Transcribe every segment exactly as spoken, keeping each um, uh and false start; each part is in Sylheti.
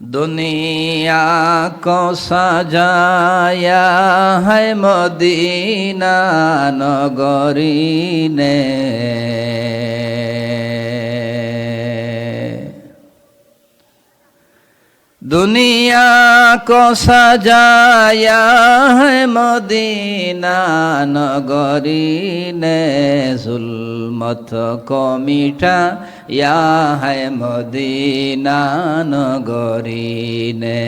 दुनिया को सजाया है मदीना नगरी ने। दुनिया को सजाया है मदीना नगरी ने, जुल्मत को मिटाया है मदीना नगरी ने।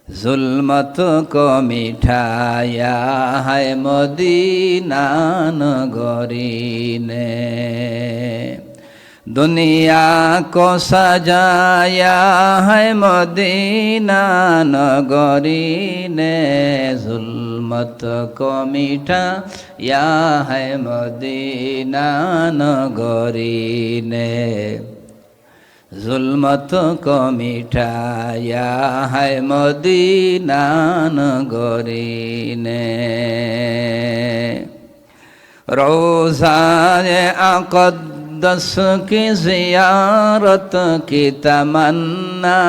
जुल्मत को मिटाया है मदीना नगरी ने। दुनिया को सजाया है मदीना नगरी ने, जुल्मत को मिटाया है मदीना नगरी ने। जुल्मत को मिटाया है मदीना नगरी ने। रोज़ाए अक़दस की ज़ियारत की तमन्ना।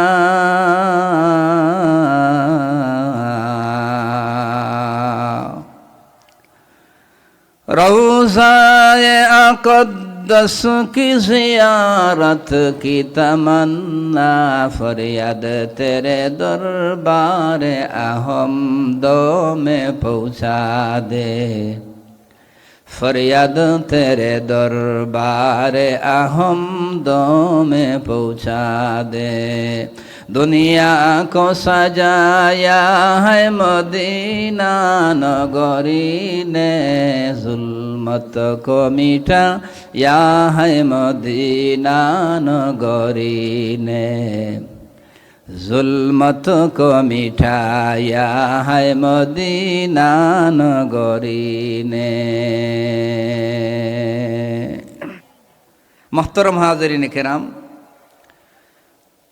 रोज़ाए अक़दस की ज़ियारत की तमन्ना, फरियाद तेरे दरबार अहमदों में पहुँचा दे। फरियाद तेरे दरबार अहमदों में पहुँचा दे। दुनिया को सजाया है मदीना नगरी ने, जुल्मत को मिटाया है मदीना नगरी ने। जुल्मत को मिटाया है मदीना नगरी ने। মোহতরম হাজিরিন কেরাম,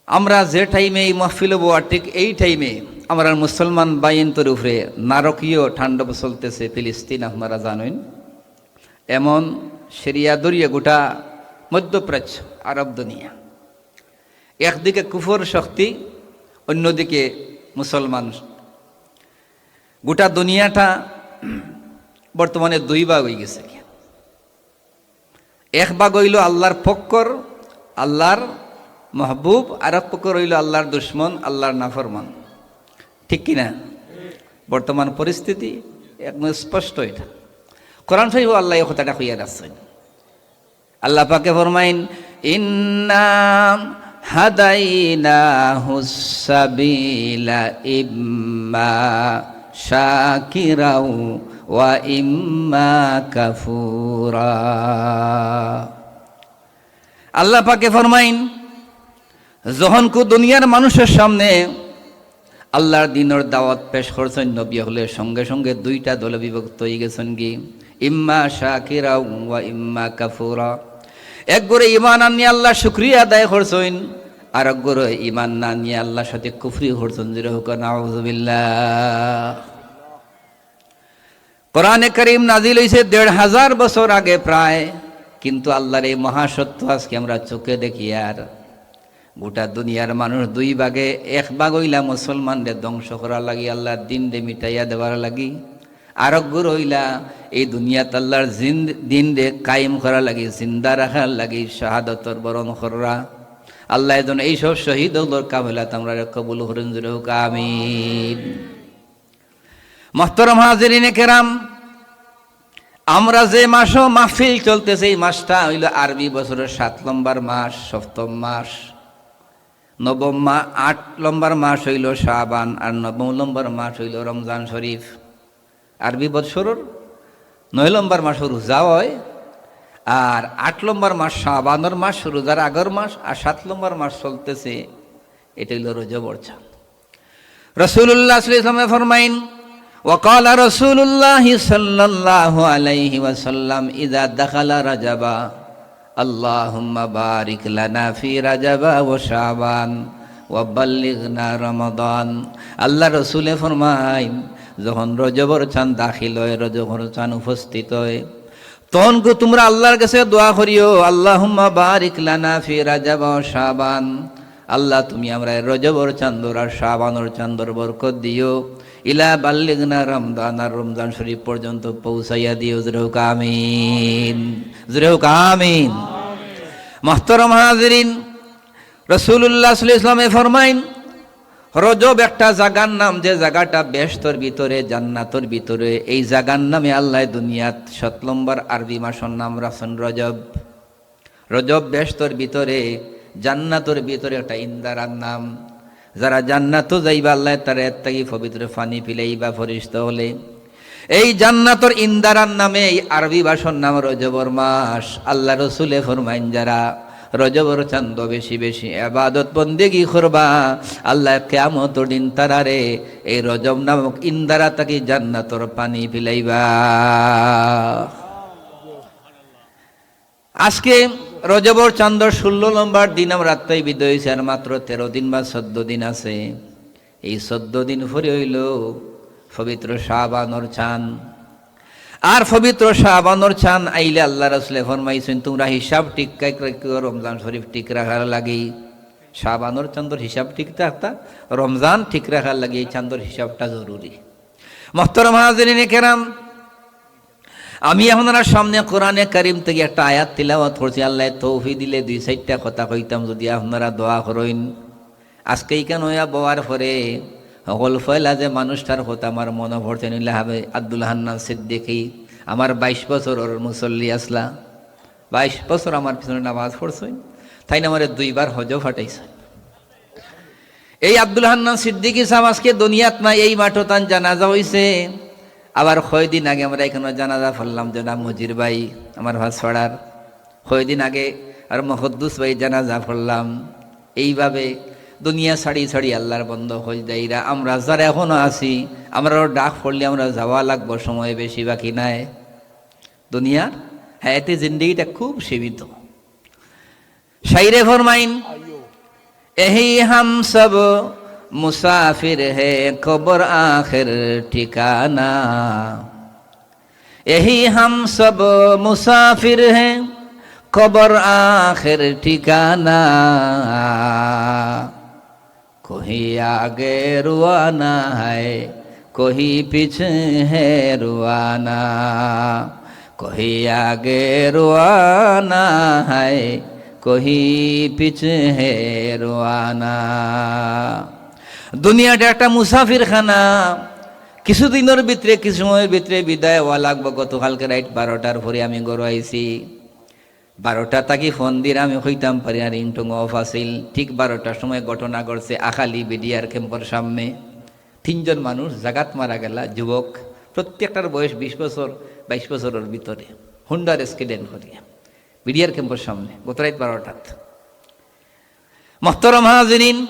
আমরা যে টাইমে এই মাহফিলো বওয়ার, ঠিক এই টাইমে আমরার মুসলমান ভাইয়াইন্তর উপরে নারকীয় তাণ্ডব চলতেছে ফিলিস্তিন, আপনারা জানইন। এমন সিরিয়া ধরিয়া গোটা মধ্যপ্রাচ্য, আরব দুনিয়া, একদিকে কুফর শক্তি, অন্যদিকে মুসলমান। গোটা দুনিয়াটা বর্তমানে দুই ভাগ অইগেছে। এক ভাগ অইলো আল্লার ফক্কর, আল্লার মাহবুব, আর এক ফক্কর অইলো আল্লার দুশমন, আল্লার নাফরমান। ঠিক কি না? বর্তমান পরিস্থিতি একদম স্পষ্ট ইটা। কোরআন শরীফো আল্লায় এই কথাটা কইয়া রাখছইন। আল্লাহ পাকে ফরমাইন, "ইন্না হাদাইনাহুস সাবিলা ইম্মা শাকিরাও ওয়া ইম্মা কাফুরা।" আল্লাহ পাকে ফরমাইন, যখন কু দুনিয়ার মানুষর সামনে আল্লার দিনর দাওয়াত পেশ করছইন নবী অকলে, সঙ্গে সঙ্গে দুইটা দলে বিভক্ত অইগেছইন গি, ইম্মা শাকিরা ওয়া ইম্মা কাফুরা। এক গুরে ঈমান আনিয়া আল্লার শুকরিয়া আদায় করছইন, আর এক গুরে ঈমান না আনিয়া আল্লার সাথে কুফরি করছইন। জোরে কউক্কা, নাউজুবিল্লাহ। কোরআনে করিম নাজিল অইছে দেড় হাজার বছর আগে প্রায়, কিন্তু আল্লার এই মহাসত্য আজকে আমরা চোখে দেখিয়ার। গোটা দুনিয়ার মানুষ দুই ভাগে, এক ভাগ অইলা মুসলমানরে ধ্বংস করার লাগি, আল্লার দিনরে মিটাইয়া দেওয়ার লাগি, আর এক গুর অইলা এই দুনিয়াত আল্লার জিন-, দিনরে কায়েম করার লাগি, জিন্দা রাখার লাগি শাহাদতর বরণ কররা। আল্লায় যেন এই সব শহীদ অকলর কাফেলাত আমরারে কবুল করইন, জোরে কউক্কা আমিন। মোহতরম হাজিরিনে কেরাম, আমরা যে মাসো মাহফিল চলতেছে, এই মাসটা অইলো আরবি বছরর সাত নম্বর মাস, সপ্তম মাস। নবম মা-, আট নম্বর মাস অইলো শাবান, আর নবম নম্বর মাস অইলো রমজান শরীফ। আরবি বছরর নয় নম্বর মাসো রোজা অয়, আর আট নম্বর মাস শাবানর মাস, রোজার আগর মাস, আর সাত নম্বর মাস চলতেছে, ইটা অইলো রজবর চান। রাসূলুল্লাহ সাল্লাল্লাহু আলাইহি ওয়াসাল্লামে ফরমাইন, وقال رسول الله صلى الله عليه وسلم إذا دخل رجب اللهم بارك لنا في رجب وشعبان وبلغنا رمضان। আল্লার রসুলে ফরমাইন, যখন রজবর চান দাখিল অয়, রজবর চান উপস্থিত অয়, তখন গো তুমরা আল্লার গেছে দোয়া করিও, اللهم بارك لنا في رجب وشعبان, আল্লাহ, তুমি আমরারে রজবর চান্দর আর শাবানর চান্দর বরকত দিও। ইলা বাল্লিগনা রমজান, আর রমজান শরীফ পর্যন্ত পৌঁছাইয়া দিও। জোরে কউক্কা আমিন। জোরে কউক্কা আমিন। মুহতারাম হাজিরিন, রাসূলুল্লাহ সাল্লাল্লাহু আলাইহি ওয়াসাল্লামে ফরমাইন, রজব একটা জাগার নাম, যে জাগাটা বেহেশতর ভিতরে, জান্নাতর ভিতরে। এই জাগার নামে আল্লায় দুনিয়াত সাত নম্বর আরবি মাসর নাম রাখছইন রজব। রজব বেহেশতর ভিতরে, জান্নাতর ভিতরে একটা ইন্দারার নাম। যারা জান্নাতো যাইবা, আল্লায় তারারে এর থাকি পবিত্র পানি পিলাইবা ফিরিস্তা অকলে। এই জান্নাতর ইন্দারার নামে এই আরবি মাসর নাম রজবর মাস। আল্লার রসুলে ফরমাইন, যারা রজবর চান্দো বেশি বেশি ইবাদত বন্দেগি করবা, আল্লায় কিয়ামতর দিন তারারে এই রজব নামক ইন্দারা থাকি জান্নাতর পানি পিলাইবা। আজকে রজবর চান্দর ষোলো নম্বর দিন আমরা তাই বিদায় অইছি, আর মাত্র তেরো দিন বা চৌদ্দ দিন আছে। এই চৌদ্দ দিন পরে অইলো পবিত্র শাবানর চান। আর পবিত্র শাবানর চান আইলে আল্লার রসুলে ফরমাইছইন, তুমরা হিসাব ঠিক রাখিও, রমজান শরীফ ঠিক রাখার লাগি। শাবানর চান্দর হিসাব ঠিক রাখতা, রমজান ঠিক রাখার লাগি এই চান্দর হিসাবটা জরুরি। মুহতারাম হাজিরিনে কেরাম, আমি আপনারার সামনে কোরআনে কারীম থাকি একটা আয়াত তিলাওয়াত করছি। আল্লায় তৌফিক দিলে দুই চাইরটা কথা কইতাম, যদি আপনারা দোয়া করইন। আজকে ইখান অইয়া বওয়ার পরে হকল পয়লা যে মানুষটার কথা আমার মনো পড়ছে, অইলা হাবে আব্দুল হান্নান সিদ্দিকী। আমার বাইশ বছরর মুসল্লি আছলা, বাইশ বছর আমার পিছনে নামাজ পড়ছইন, তাইন আমারে দুইবার হজো পাঠাইছইন। এই আব্দুল হান্নান সিদ্দিকী সাব আজকে দুনিয়াত নাই, এই মাঠো তান জানাজা অইছে। আবার কয়দিন আগে আমরা ইখানো জানাজা পড়লাম, জনাব মজির ভাই, আমার পাঁচপাড়ার। কয়দিন আগে আর মকদ্দুস ভাই জানাজা পড়লাম। এইভাবে দুনিয়া ছাড়ি ছাড়ি আল্লার বন্দা অকল যাইরা। আমরা যারা এখনো আছি, আমরারও ডাক পড়লে আমরা যাওয়া লাগবো, সময় বেশি বাকি নাই। দুনিয়ার হায়াতে জিন্দেগিটা খুব সীমিত। শাইরে ফরমাইন, "এহি হাম সব মুসাফির হে, কবর আখির ঠিকানা। এহি হাম সব মুসাফির হে, কবর আখির ঠিকানা। কোহি আগে রওয়ানা হ্যায়, কোহি পিছে হে রওয়ানা। কোহি আগে রওয়ানা হ্যায়, কোহি পিছে হে রওয়ানা।" দুনিয়াটা একটা মুসাফিরখানা। কিছু দিনর ভিতরে, কিছু সময়র ভিতরে বিদায় অওয়া লাগবো। গতকালকে রাইত বারোটার পরে আমি ঘরো আইছি। বারোটা থাকি ফোন দিরা আমি কইতাম পারি না, ringtone off আছিল। ঠিক বারোটার সময় ঘটনা ঘটছে আখালি বিডিআর ক্যাম্পর সামনে। তিনজন মানুষ জাগাত মারা গেলা, যুবক, প্রত্যেকটার বয়স বিশ বছর, বাইশ বছরর ভিতরে। হুন্ডার accident করিয়া বিডিআর ক্যাম্পর সামনে গত রাইত বারোটাত। মুহতারাম হাজিরিন,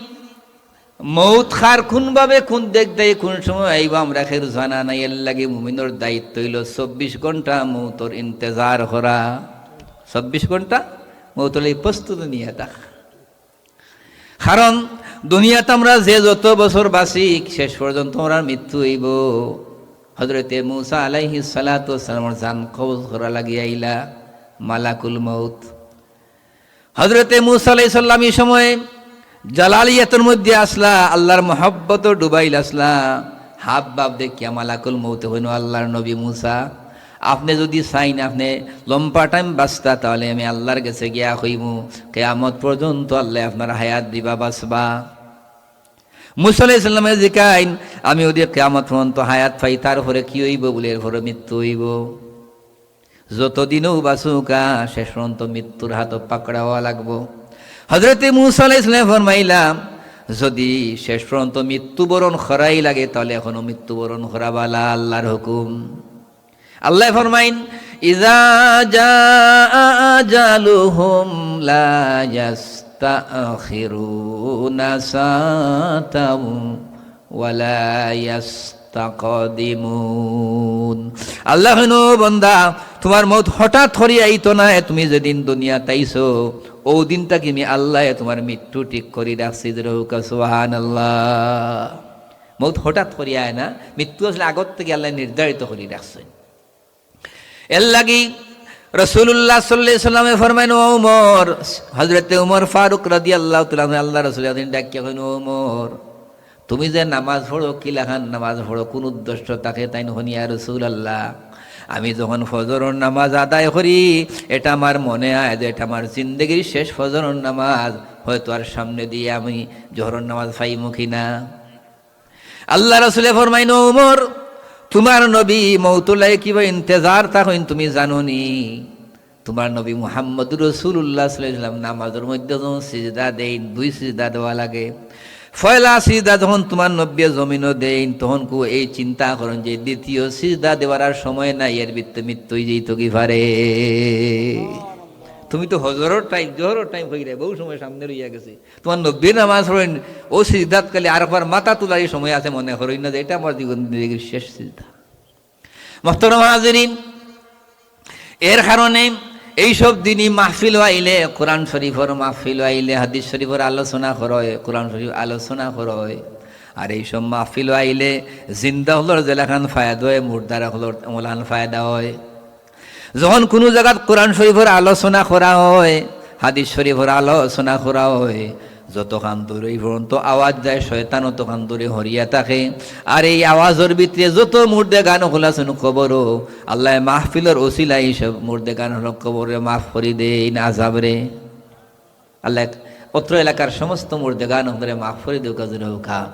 মউত কার কুনভাবে কুন দেখ দেয় কুন সময় আইবো আমরা কেউর জানা নাই। এরলাগি মুমিনর দায়িত্ব অইলো চব্বিশ ঘন্টা মউতর ইন্তেজার করা, চব্বিশ ঘন্টা মউতর লাগি প্রস্তুতি নিয়া থাকা। কারণ দুনিয়াত আমরা যে যত বছর বাঁচি, শেষ পর্যন্ত আমরার মৃত্যু অইবো। হজরতে মুসা আলাইহিস সালাতু ওয়াস সালামর জান কবজ করা লাগি আইলা মালাকুল মউত। হজরতে মুসা আলাইহিস সালাম ই সময় জালালিয়াতর মধ্যে আছলা, আল্লার মহব্বতো ডুবাইল আছলা। হাব ভাব দেখিয়া মালাকুল মউতে কইন, "আল্লার নবী মুসা, আপনে যুদি চাইন আপনে লম্বা time বাঁচতা, তাইলে আমি আল্লার গেছে গিয়া কইমু, কিয়ামত পর্যন্ত আল্লায় আপনার হায়াত দিবা, বাঁচবা।" মুসা আলাইহিস সালামে জিকাইন, "আমি যুদি কিয়ামত পর্যন্ত হায়াত পাই, তারপরে কি অইবো?" বুলে, "এরপরে মৃত্যু অইবো।" যতদিনও বাঁচুকা, শেষ পর্যন্ত মৃত্যুর হাতো পাকড়া অওয়া লাগবো। হজরতে মুসা আলাইহিস সালামে ফরমাইলা, "যুদি শেষ পর্যন্ত মৃত্যুবরণ করাই লাগে, তাইলে এখনো মৃত্যুবরণ করা বালা, আল্লার হুকুম।" আল্লায় ফরমাইন, "ইজা জাআ আজালুহুম লা ইয়াস্তাখিরুনা সাআতাও ওয়ালা ইয়াস্তাকদিমুন।" আল্লায় কইন, "ও বন্দা, তুমার মউত হঠাৎ করিয়া আইতো নায়, তুমি যেদিন দুনিয়াত আইছো, অউ দিন থাকি আমি আল্লায় তুমার মৃত্যু ঠিক করি রাখছি।" জোরে কউক্কা সুবহানাল্লাহ। মউত হঠাৎ করিয়া আয় না, মৃত্যু আসলে আগর থাকি আল্লায় নির্ধারিত করি রাখছইন। এরলাগি রাসূলুল্লাহ সাল্লাল্লাহু আলাইহি ওয়াসাল্লামে ফরমাইন, "ও ওমর।" হযরতে ওমর ফারুক রাদিয়াল্লাহু তাআলা আনহু আল্লাহর রাসূলরে দিন ডাকিয়া কইন, "ও ওমর, তুমি যে নামাজ পড়ো, কিলাখান নামাজ পড়ো, কুন উদ্দেশ্য থাকে?" তাইন কইন, "ইয়া রাসূলুল্লাহ, আমি যখন ফজরর নামাজ আদায় করি, এটা আমার মনে হয় যে এটা আমার জিন্দেগির শেষ ফজরর নামাজ, হয়তো আর সামনে দিয়া আমি জোহরর নামাজ পাইমু কিনা।" আল্লাহর রাসূলে ফরমাইন, "ও ওমর, তুমার নবী মউতর লাগি কিবা ইন্তেজার থাকইন তুমি জানো নি? তুমার নবী মুহাম্মদুর রাসূলুল্লাহ সাল্লাল্লাহু আলাইহি ওয়াসাল্লাম নামাজর মধ্যে যখন সিজদা দেইন, দুই সিজদা দেওয়া লাগে। পয়লা সিজদা যখন তুমার নবীয়ে জমিনো দেইন, তখনকু এই চিন্তা করইন যে দ্বিতীয় সিজদা দেওয়ার আর সময় নাই, এর ভিতরে মৃত্যু অই যাইতো কি পারে।" তুমি তো ফজরর টাইম, জোহরর টাইম অইরে, বহু সময় সামনে রইয়া গেছে। তুমার নবীয়ে নামাজ পড়ইন, অউ সিজদাত খালি আরকবার মাথা তুলারই সময় আছে, মনে করইন না যে এটা আমার জীবন জিন্দেগির শেষ সিজদা। মুহতারাম হাজিরিন, এর কারণে এইসব দিনি মাহফিল অইলে, কোরআন শরীফর মাহফিল অইলে, হাদিস শরীফর আলোচনা করা অয়, কোরআন শরীফ আলোচনা করা অয়, আর এইসব মাহফিল অইলে জিন্দা অকলর যেলাখান ফায়দা অয়, মুর্দার অকলর অলাখান ফায়দা অয়। যখন কুনু জাগাত কোরআন শরীফর আলোচনা করা অয়, হাদিস শরীফর আলোচনা করা অয়, যতখান দূর অই পর্যন্ত আওয়াজ যায়, শয়তান অতখান দূরে হরিয়া থাকে। আর এই আওয়াজর ভিতরে যত মুর্দেগান অকল আছইন কবরো, আল্লায় মাহফিলর উছিলায় সব মুর্দেগান অকলর কবররে মাফ করি দেইন, আজাবরে। আল্লায় অত্র এলাকার সমস্ত মুর্দেগান অকলরে মাফ করি দেউক্কা, জোরে কউক্কা।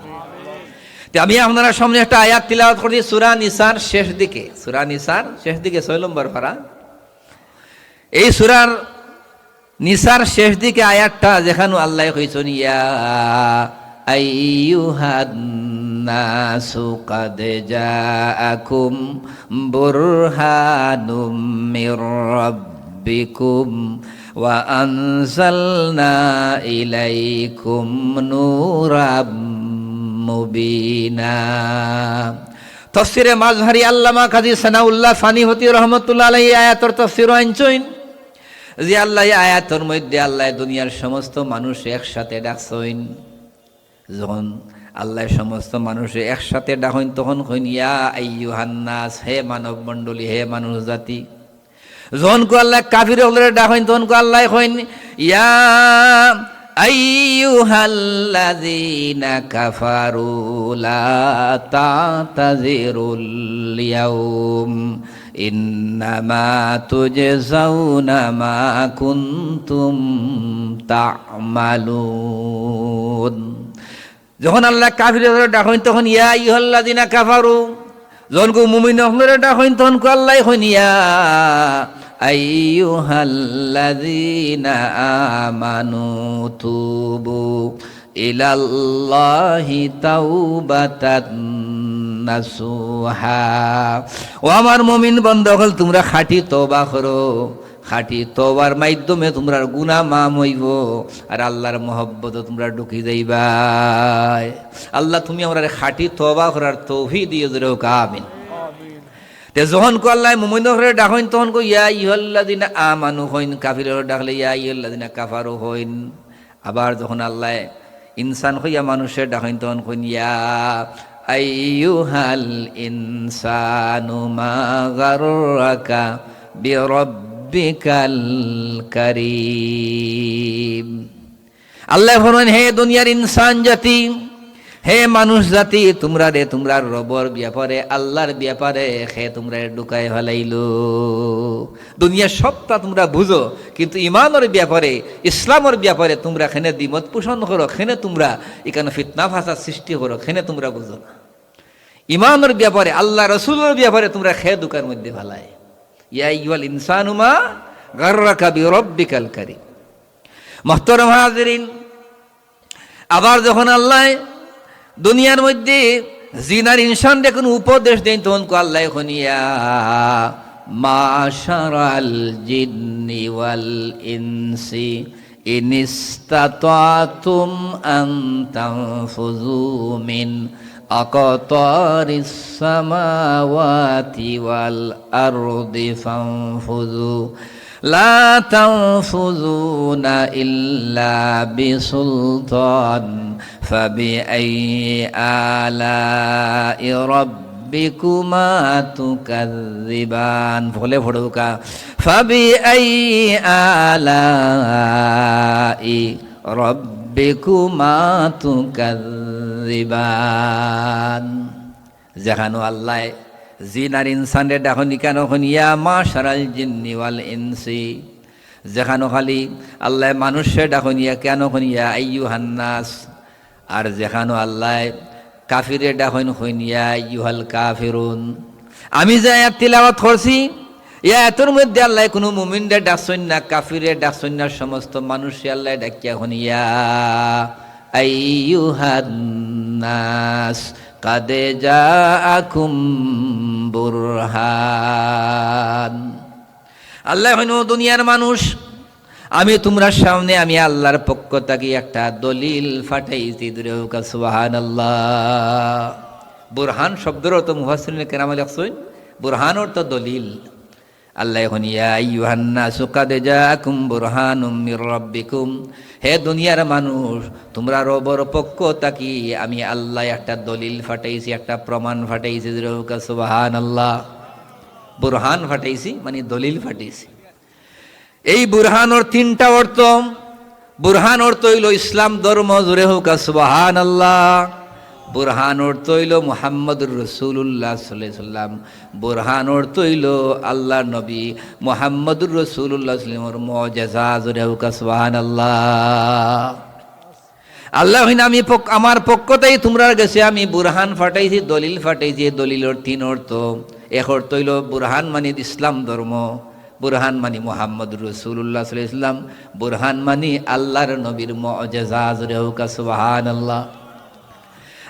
তে আমি আপনারার সামনে একটা আয়াত তিলাওয়াত করছি সূরা নিসার শেষ দিকে, সূরা নিসার শেষ দিকে ছয় নম্বর পারা। এই সূরার নিসার শেষ দিকে আয়াতটা যেখানো আল্লায় কইছইন, "ইয়া আইয়ুহান নাসু কাদ জাআকুম বুরহানুম মির রাব্বিকুম ওয়া আনজালনা ইলাইকুম নূরাম মুবিনা।" তফসিরে মাজহারি আল্লামা কাজী সানাউল্লাহ ফানিপতি রহমতুল্লাহ আলাইহি আয়াতর তফসিরো আনছইন যে আল্লায় এই আয়াতর মধ্যে আল্লায় দুনিয়ার সমস্ত মানুষ একসাথে ডাকছইন। যখন আল্লায় সমস্ত মানুষরে একসাথে ডাকইন, তখন কইন, "ইয়া আইয়ুহান নাস, হে মানব মণ্ডলী, হে মানুষ জাতি।" যখনকু আল্লায় কাফির অকলরে ডাকইন, তখনকু আল্লায় কইন, "ইয়া আইয়ুহাল্লাযীনা কাফারু লা তা'তাযিরুল ইয়াউম ইন্নামা তুজজাউনা মা কুনতুম তা'মালুন।" যখন আল্লায় কাফির অকলরে ডাকইন, তখন ইয়া আইয়ুহাল্লাযীনা কাফারু। যখনকু মুমিন অকলরে ডাকইন, তখনকু আল্লায় কইন, ইয়া আইয়ুহাল্লাযীনা আমানু তুবু ইলাল্লাহি তাওবাতান নাসুহা। ও আমার মুমিন বান্দা অকল, তুমরা খাঁটি তওবা করো। খাঁটি তওবার মাধ্যমে তুমরার গুনা মাফ অইবো, আর আল্লার মহব্বতো তুমরা ঢুকি যাইবায়। আল্লাহ, তুমি আমরারে খাঁটি তওবা করার তৌফিক দিও, জোরে কউক্কা আমিন। তে যখনকু আল্লায় মুমিন অকলরে ডাকইন, তখনকু ইয়া আইয়ুহাল্লাযীনা আমানু কইন, কাফির অকলরে ডাকলে ইয়া আইয়ুহাল্লাযীনা কাফারু কইন। আবার যখন আল্লায় ইনসান কইয়া মানুষরে ডাকইন, তখন কইন, ইয়া আইয়ুহাল ইনসানু মা গাররাকা বিরাব্বিকাল কারীম। আল্লায় ফরমাইন, হে দুনিয়ার ইনসান জাতি, হে মানুষ জাতি, তুমরারে তুমরার রবর ব্যাপারে, আল্লার ব্যাপারে কে তুমরারে ঢুকাই ফালাইলো? দুনিয়ার সবটা তুমরা বুঝো, কিন্তু ইমানর ব্যাপারে, ইসলামর ব্যাপারে তুমরা কেনে দ্বিমত পোষণ করো, কেনে তুমরা ইখানো ফিতনা ফাসাদ সৃষ্টি করো, কেনে তুমরা বুঝো না। ইমানর ব্যাপারে, আল্লা রসুলর ব্যাপারে তুমরা কে ধুকার মধ্যে ফালায়। ইয়া আইয়ুহাল ইনসানু মা গাররাকা বিরাব্বিকাল কারীম। মুহতারাম হাজিরিন, আবার যখন আল্লায় দুনিয়ার মধ্যে জিন আর ইনসানরে কুনু উপদেশ দেইন, তখন কো আল্লায় কইন, ইয়া মাশারাল জিন্নি ওয়াল ইনসি ইনিস্তাতাতুম আন তানফুযু মিন আকতারিস সামাওয়াতি ওয়াল আরদি ফানফুযু লা তানফুযুনা ইল্লা বিসুলতান ফাবিআইয়ি আলাই রাব্বিকুমা ربكما تكذبان. ফলে পড়ুকা, فبأي آلاء ربكما تكذبان. যেখানো আল্লায় জিন আর ইনসানরে ডাকইন, ইখানো কইন, يا معشر الجن والإنس। যেখানো খালি আল্লায় মানুষরে ডাকইন, ইখানো কইন, يا أيها الناس। আর যেখানো আল্লায় কাফিররে ডাকইন, কইন, يا أيها الكافرون। আমি যে আয়াত তিলাওয়াত করছি, ই আয়াতর মধ্যে আল্লায় কুনু মুমিনরে ডাকছইন না, কাফিররে ডাকছইন না, সমস্ত মানুষরে আল্লায় ডাকিয়া কইন, يا أيها الناس قد جاءكم برهان। আল্লায় কইন, ও দুনিয়ার মানুষ, আমি তুমরার সামনে আমি আল্লাহর পক্ষ থাকি একটা দলিল পাঠাইছি। জোরে কউকা সুবহানাল্লাহ। বুরহান শব্দর অর্থ মুফাসসিরিনে কেরামে লেখছইন, বুরহান অর্থ দলিল। আল্লায় কইন, يا أيها الناس قد جاءكم برهان من ربكم। হে দুনিয়ার মানুষ, তুমরার রবর পক্ষ থাকি আমি আল্লায় একটা দলিল পাঠাইছি, একটা প্রমাণ পাঠাইছি। জোরে কউকা সুবহানাল্লাহ। বুরহান পাঠাইছি মানে দলিল পাঠাইছি। এই বুরহানর তিনটা অর্থ। বুরহান অর্থ অইলো ইসলাম ধর্ম, জোরে কউকা সুবহানাল্লাহ। বুরহান অর্থ অইলো মুহাম্মদুর রাসূলুল্লাহ সাল্লাল্লাহু আলাইহি ওয়াসাল্লাম। বুরহান অর্থ অইলো আল্লাহর নবী মুহাম্মদুর রাসূলুল্লাহ সাল্লাল্লাহু আলাইহি ওয়াসাল্লামর মুজিজা, জোরে কউকা সুবহানাল্লাহ। আল্লায় কইন, আমি পক-, আমার পক্ষ থাকি তুমরার গেছে আমি বুরহান পাঠাইছি, দলিল পাঠাইছি। এই দলিলর তিন অর্থ। এক অর্থ অইলো বুরহান মানি ইসলাম ধর্ম, বুরহান মানি মুহাম্মদুর রাসূলুল্লাহ সাল্লাল্লাহু আলাইহি ওয়াসাল্লাম, বুরহান মানি আল্লাহর নবীর মুজিজা। জোরে কউকা সুবহানাল্লাহ।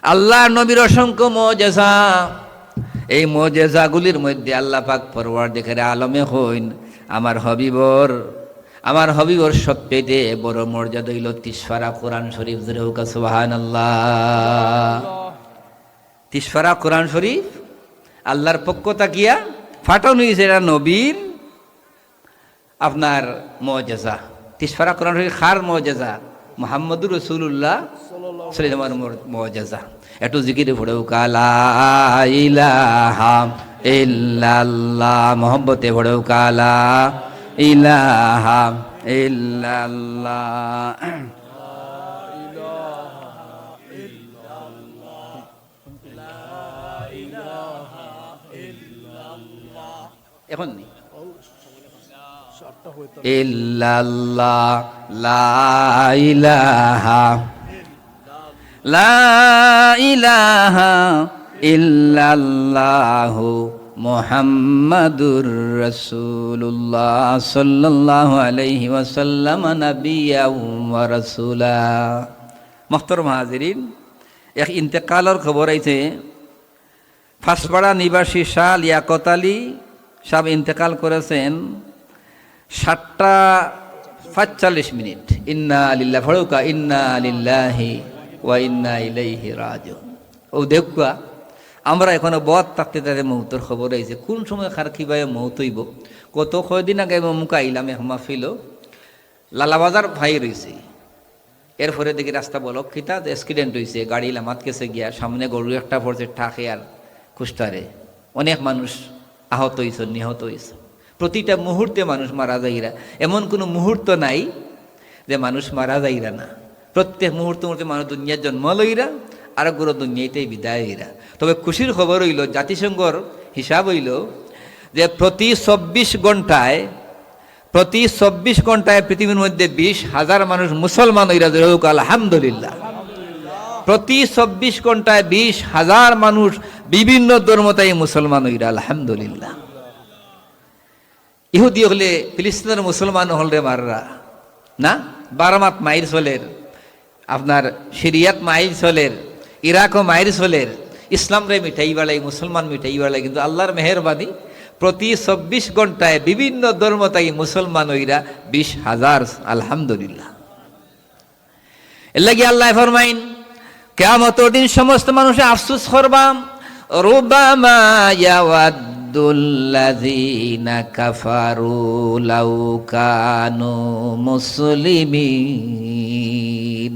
আল্লাহর নবীর অসংখ্য মুজিজা। এই মুজিজাগুলির মধ্যে আল্লাহ পাক পরওয়ারদিগারে আলমে কইন, আমার হাবিবর আমার হাবিবর সবচাইতে বড় মর্যাদা অইলো তিরিশ পারা কোরআন শরীফ। জোরে কউকা সুবহানাল্লাহ। তিরিশ পারা কোরআন শরীফ আল্লাহর পক্ষ থাকিয়া পাঠানো অইছে, এটা নবীর আপনার মুজিজা। তিরিশ পারা কোরআন শরীফ কার মুজিজা? মুহাম্মদুর রাসূলুল্লাহ সাল্লাল্লাহু আলাইহি ওয়াসাল্লামর মুর-, মুজিজা। একটু জিকিরে পড়ুকা, لا إله إلا الله। মহব্বতে পড়ুকা, لا إله إلا الله। এখন নি। إلا الله، لا إله، لا إله إلا الله محمد رسول الله صلى الله عليه وسلم نبيا ورسولا। মোহতরম হাজিরিন, এক ইন্তেকালর খবর আইছে। ফাঁসপাড়া নিবাসী শাহ লিয়াকত আলী সাহেব ইন্তেকাল করেছেন সাতটা পাঁচচল্লিশ মিনিট। ইন্না লিল্লাহ, পড়ুকা, ইন্না লিল্লাহি ওয়া ইন্না ইলাইহি রাজিউন। ও দেখুয়া, আমরা এখনো বত থাকতে তাতে মৌতর খবর আইছে। কোন সময় কার কিভাবে মৌত অইবো? গত কয়দিন আগে আমি অমুক আইলাম এক মাহফিলো, লালাবাজার ফাই রইছি। এরপরে দেখি রাস্তা block, কিতা যে accident অইছে, গাড়ি লামাত গেছে গিয়া, সামনে গরু একটা পড়ছে, ট্রাকে আর কুস্টারে। অনেক মানুষ আহত অইছে, নিহত অইছে। প্রতিটা মুহূর্তে মানুষ মারা যাইরা, এমন কোনো মুহূর্ত নাই যে মানুষ মারা যাইরা না। প্রত্যেক মুহূর্ত মুহূর্তে মানুষ দুনিয়াত জন্ম লইরা, আর গুরু দুনিয়াইতে বিদায় অইরা। তবে খুশির খবর অইলো, জাতিসংঘর হিসাব অইলো যে প্রতি চব্বিশ ঘন্টায় প্রতি চব্বিশ ঘন্টায় পৃথিবীর মধ্যে বিশ হাজার মানুষ মুসলমান অইরা, জোরে কউকা আলহামদুলিল্লাহ। প্রতি চব্বিশ ঘন্টায় বিশ হাজার মানুষ বিভিন্ন ধর্ম থাকি মুসলমান অইরা, আলহামদুলিল্লাহ। ইহুদি অকলে ফিলিস্তিনর মুসলমান অকলরে মাররা না, বার্মাত মাইর চলের, আপনার সিরিয়াত মাইর চলের, ইরাকও মাইর চলের, ইসলামরে মিটাইবার লাগি, মুসলমান মিটাইবার লাগি, কিন্তু আল্লাহর মেহেরবানি, প্রতি চব্বিশ ঘন্টায় বিভিন্ন ধর্ম থাকি মুসলমান অইরা বিশ হাজার, আলহামদুলিল্লাহ। এর লাগি আল্লায় ফরমাইন, কিয়ামতর দিন সমস্ত মানুষে আফসোস করবা, ربما يود الذين كفروا لو كانوا مسلمين।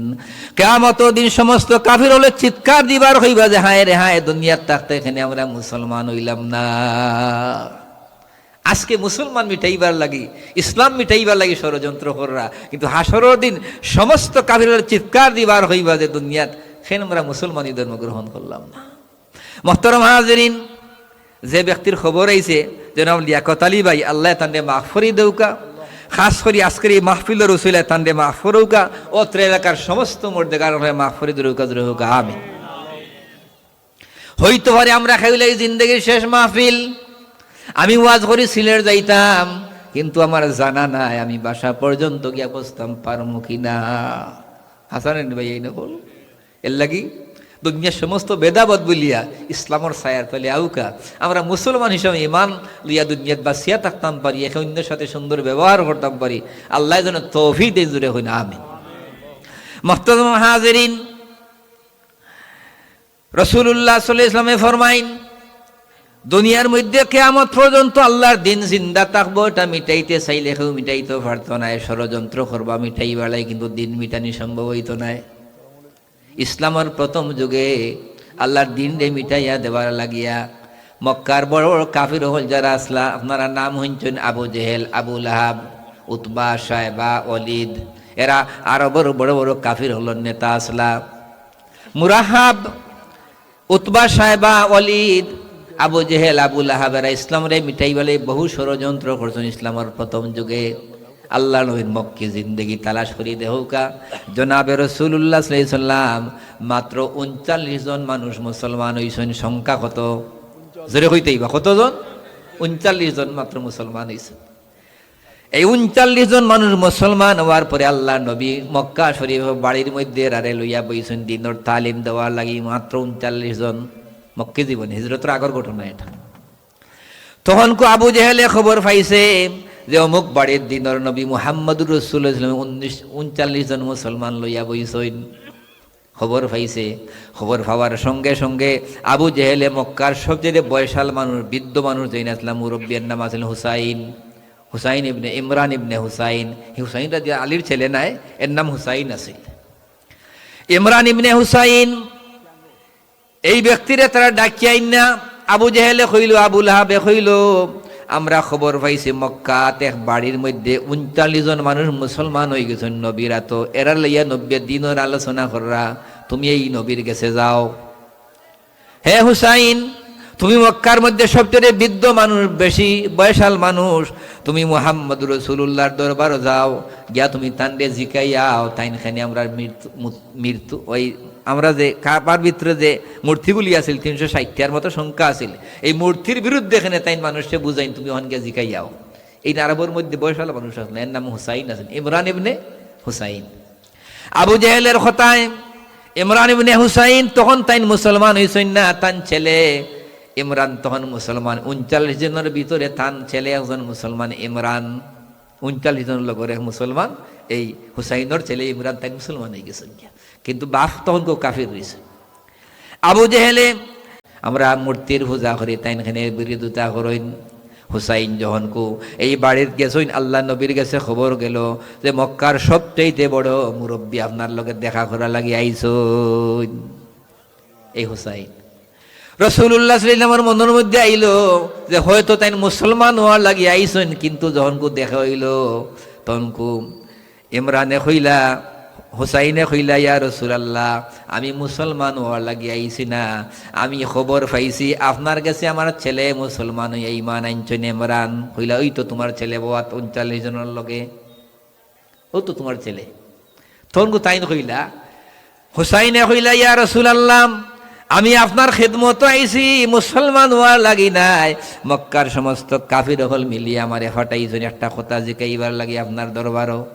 কিয়ামতর দিন সমস্ত কাফির অকলে চিৎকার দিবা আর কইবা যে, "হায় রে হায়, দুনিয়াত থাকতে কেনে আমরা মুসলমান অইলাম না।" আজকে মুসলমান মিটাইবার লাগি, ইসলাম মিটাইবার লাগি ষড়যন্ত্র কররা, কিন্তু হাশরর দিন সমস্ত কাফির অকলে চিৎকার দিবা আর কইবা যে, "দুনিয়াত কেনে আমরা মুসলমানি ধর্ম গ্রহণ করলাম না।" মোহতরম হাজিরিন, যে ব্যক্তির খবর আইছে, জনাব লিয়াকত আলী ভাই, আল্লায় তানরে মাফ করি দেউকা। খাস করি আজকের এই মাহফিলর উসিলায় তানরে মাফ করউকা। অত্র এলাকার সমস্ত মুর্দেগান অকলরে মাফ করি দেউকা, জোরে কউকা আমিন। হইতো পারে আমরা কেউলাই জিন্দেগির শেষ মাহফিল। আমি ওয়াজ করি সিলেট যাইতাম, কিন্তু আমার জানা নাই আমি বাসা পর্যন্ত গিয়া পৌঁছতাম পারমু কি না। হাসান ভাই, এই না বল। এর লাগি দুনিয়ার সমস্ত ভেদাভেদ ভুলিয়া ইসলামর ছায়ার তলে আউকা। আমরা মুসলমান হিসাবে ইমান লইয়া দুনিয়াত বাঁচিয়া থাকতাম পারি, একে অন্যের সাথে সুন্দর ব্যবহার করতাম পারি। আল্লায় যেন তৌফিক দেইন, জোরে কইন আমিন। মোহতরম হাজিরিন, রাসূলুল্লাহ সাল্লাল্লাহু আলাইহি ওয়াসাল্লামে ফরমাইন, দুনিয়ার মধ্যে কিয়ামত পর্যন্ত আল্লাহর দিন জিন্দা থাকবো, এটা মিটাইতে চাইলে কেউ মিটাইতে পারতো নায়, ষড়যন্ত্র করবা মিটাইবার লাগি, কিন্তু দিন মিটানি সম্ভব অইতো নায়। ইসলামর প্রথম যুগে আল্লাহর দিনরে মিটাইয়া দেবার লাগিয়া মক্কার বড় বড় কাফির অকল যারা আছলা, আপনারা নাম হুনছইন, আবু জেহেল, আবু লাহাব, উতবা, শায়বা, ওয়ালিদ, এরা আরবর বড় বড় কাফির অকলর নেতা আছলা। মুরাহাব, উতবা, শায়বা, ওয়ালিদ, আবু জেহেল, আবু লাহাব, এরা ইসলামরে মিটাইবার লাগি বহু ষড়যন্ত্র করছইন ইসলামর প্রথম যুগে। আল্লাহর নবীর মক্কি জিন্দেগি তালাশ করি দেখউকা, জনাবে রাসূলুল্লাহ সাল্লাল্লাহু আলাইহি ওয়াসাল্লাম মাত্র ঊনচল্লিশ জন মানুষ মুসলমান অইছইন। সংখ্যা কত? জোরে কইতে অইবা, কতজন? ঊনচল্লিশ জন মাত্র মুসলমান অইছইন। এই ঊনচল্লিশ জন মানুষ মুসলমান অওয়ার পরে আল্লাহর নবী মক্কা শরীফ বাড়ির মধ্যে এরারে লইয়া বইছইন দিনর তালিম দেওয়ার লাগি। মাত্র ঊনচল্লিশ জন, মক্কি জীবন, হিজরতর আগর ঘটনা এটা। তখনকু আবু জেহেলে খবর পাইছে যে অমুক বাড়ির দিনর নবী মুহাম্মদুর রাসূলুল্লাহ সাল্লাল্লাহু আলাইহি ওয়াসাল্লাম উনিশ, ঊনচল্লিশ জন মুসলমান লইয়া বইছইন। খবর পাইছে, খবর পাওয়ার সঙ্গে সঙ্গে আবু জেহেলে মক্কার সবচেয়ে বয়সাল মানুষ, বৃদ্ধ মানুষ যেইন আছলা, মুরব্বী, এর নাম আছিল হুসাইন, হুসাইন ইবনে ইমরান ইবনে হুসাইন। হি হুসাইন রাজি আলীর ছেলে নায়, এর নাম হুসাইন আছিল। ইমরান ইবনে হুসাইন, এই ব্যক্তিরে তারা ডাকিয়া আইন্না। আবু জেহেলে কইলো, আবু লাহাবে কইলো, "আমরা খবর পাইছি মক্কাত এক বাড়ির মধ্যে ঊনচল্লিশ জন মানুষ মুসলমান অইগেছইন নবীর আতো, এরা লইয়া নবীয়ে দিনর আলোচনা কররা, তুমি এই নবীর গেছে যাও।" হে হুসাইন, তুমি মক্কার মধ্যে সবচেয়ে বৃদ্ধ মানুষ, বেশি বয়সাল মানুষ, তুমি মুহাম্মদ রাসূলুল্লাহর দরবারো যাও, গিয়া তুমি তানরে জিকাইয়াও, তাইন কেনে আমরার মৃত্যু, মু-, মৃত্যু, ওই আমরা যে কাবার ভিতরে যে মূর্তিগুলি আছিল, তিনশো ষাটটার মতো সংখ্যা আছিল, এই মূর্তির বিরুদ্ধে কেনে তাইন মানুষরে বুঝাইন, তুমি অখান গিয়া জিকাইয়াও। এই আরবর মধ্যে বয়সাল মানুষ আছলা, এর নাম হুসাইন আছিল, ইমরান ইবনে হুসাইন। আবু জেহেলের কথায় ইমরান ইবনে হুসাইন, তখন তাইন মুসলমান অইছইন না, তান ছেলে ইমরান তখন মুসলমান। ঊনচল্লিশ জনর ভিতরে তান ছেলে একজন মুসলমান ইমরান, ঊনচল্লিশ জনর লগর এক মুসলমান, এই হুসাইনর ছেলে ইমরান, তাইন মুসলমান অইগেছইন গিয়া, কিন্তু বাপ তখনকু কাফির রইছে। আবু জেহেলে, "আমরা মূর্তির পূজা করি, তাইন কেনে বিরোধিতা করইন।" হুসাইন যখনকু এই বাড়িত গেছইন, আল্লাহর নবীর গেছে খবর গেলো যে মক্কার সবচাইতে বড় মুরব্বী আপনার লগে দেখা করার লাগি আইছইন। এই হুসাইন, রাসূলুল্লাহ সাল্লাল্লাহু আলাইহি ওয়াসাল্লামর মনর মধ্যে আইলো যে হয়তো তাইন মুসলমান অওয়ার লাগি আইছইন, কিন্তু যখনকু দেখা অইলো তখনকু ইমরানে কইলা, হুসাইনে কইলা, "ইয়া রাসূলুল্লাহ, আমি মুসলমান অওয়ার লাগি আইছি না, আমি খবর পাইছি আপনার গেছে আমার ছেলে মুসলমান অইয়া ঈমান আনছইন।" ইমরান কইলা, "ওই তো তুমার ছেলে বওয়াত ঊনচল্লিশ জনর লগে, ও তো তুমার ছেলে।" তখনকু তাইন কইলা, হুসাইনে কইলা, "ইয়া রাসূলুল্লাহ, আমি আপনার খেদমতো আইছি, মুসলমান অওয়ার লাগি নায়। মক্কার সমস্ত কাফির অকল মিলিয়া আমারে পাঠাইছইন একটা কথা জিকাইবার লাগি আপনার দরবারো।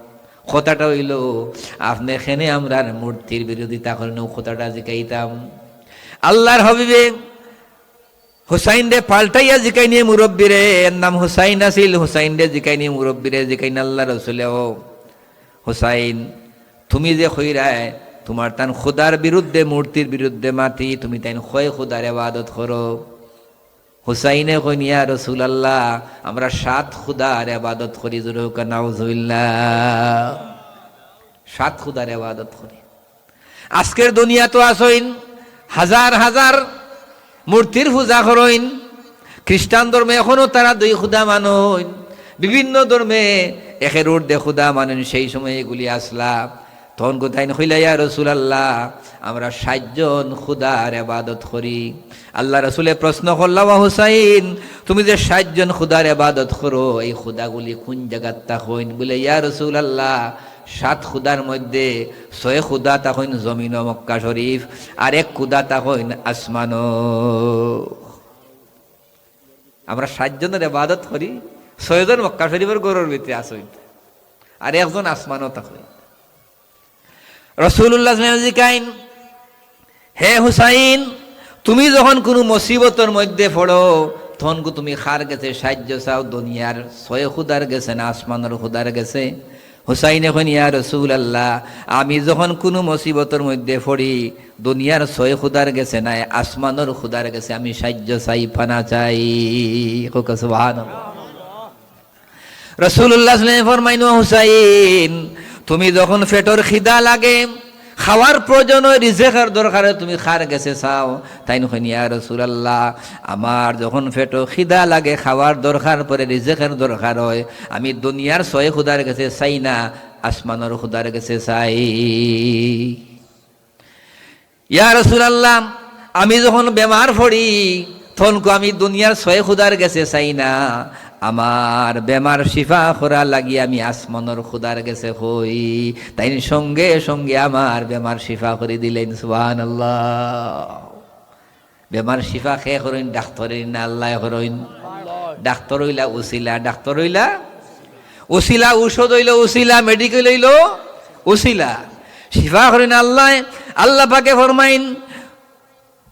কথাটা অইলো, আপনে কেনে আমরার মূর্তির বিরোধিতা করইন, অউ কথাটা জিকাইতাম।" আল্লাহর হাবিবে হুসাইনরে পাল্টাইয়া জিকাইন নি মুরব্বীরে, এর নাম হুসাইন আছিল, হুসাইনরে জিকাইন নি মুরব্বীরে, জিকাইন আল্লাহর রসুলে, "ও হুসাইন, তুমি যে কইরায় তুমার তান খুদার বিরুদ্ধে, মূর্তির বিরুদ্ধে মাতি, তুমি তাইন কয় খুদার ইবাদত করো?" হুসাইনে কইন, "ইয়া রাসূলুল্লাহ, আমরা সাত খুদার ইবাদত করি।" জোরে কউক্কা, "নাউজুবিল্লাহ।" সাত খুদার ইবাদত করি। আজকের দুনিয়াত আছইন হাজার হাজার মূর্তির পূজা করইন। খ্রিস্টান ধর্মে এখনো তারা দুই খুদা মানইন। বিভিন্ন ধর্মে একের ঊর্ধ্বে খুদা মানইন। সেই সময় এগুলি আসলা। তখন তাইন কইলা, "ইয়া রাসূলুল্লাহ, আমরা ষাইট জন খুদার ইবাদত করি।" আল্লাহ রাসূলে প্রশ্ন করলা, "ওয়া হুসাইন, তুমি যে ষাইট জন খুদার ইবাদত করো, এই খুদাগুলি কোন জাগাত থাকইন?" বলে, "ইয়া রাসূলুল্লাহ, সাত খুদার মধ্যে ছয় খুদা থাকইন জমিনো মক্কা শরীফ, আর এক খুদা থাকইন আসমানো।" আমরা ষাইট জনের ইবাদত করি, ছয় জন মক্কা শরীফর ঘরর ভিতরে আছইন, আর একজন আসমানো থাকইন। রাসূলুল্লাহ সাল্লাল্লাহু আলাইহি ওয়াসাল্লাম জিকাইন, "হে হুসাইন, তুমি যখন কুনু মুসিবতর মধ্যে পড়ো, তখন কু তুমি কার গেছে সাহায্য চাও? দুনিয়ার ছয় খুদার গেছে না আসমানর খুদার গেছে?" হুসাইনে কইন, "ইয়া রাসূলুল্লাহ, আমি যখন কুনু মুসিবতর মধ্যে পড়ি, দুনিয়ার ছয় খুদার গেছে নায়, আসমানর খুদার গেছে আমি সাহায্য চাই, পানা চাই।" কউক্কা সুবহানাল্লাহ। রাসূলুল্লাহ সাল্লাল্লাহু আলাইহি ওয়াসাল্লাম ফরমাইন, "ও হুসাইন, তুমি যখন পেটর খিদা লাগে, খাওয়ার প্রয়োজন অয়, রিজেকের দরকার অয়, তুমি কার গেছে চাও?" তাইন কইন, "ইয়া রাসূলুল্লাহ, আমার যখন পেটো খিদা লাগে, খাওয়ার দরকার পড়ে, রিজেকের দরকার অয়, আমি দুনিয়ার ছয় খুদার গেছে চাই না, আসমানর খুদার গেছে চাই।" ইয়া রাসূলুল্লাহ, আমি যখন বেমার পড়ি, তখন কু আমি দুনিয়ার ছয় খুদার গেছে চাই না, আমার বেমার শিফা করার লাগি আমি আসমানর খুদার গেছে কই। তাইন সঙ্গে সঙ্গে আমার বেমার শিফা করি দিলেন। সুবহানাল্লাহ। বেমার শিফা কে করইন? ডাক্তরে না আল্লায় করইন? ডাক্তর অইলা উসিলা, ডাক্তর অইলা উসিলা, ঔষধ অইলো উসিলা, মেডিকেল অইলো উসিলা। শিফা করইন আল্লায়। আল্লাহ পাকে ফরমাইন,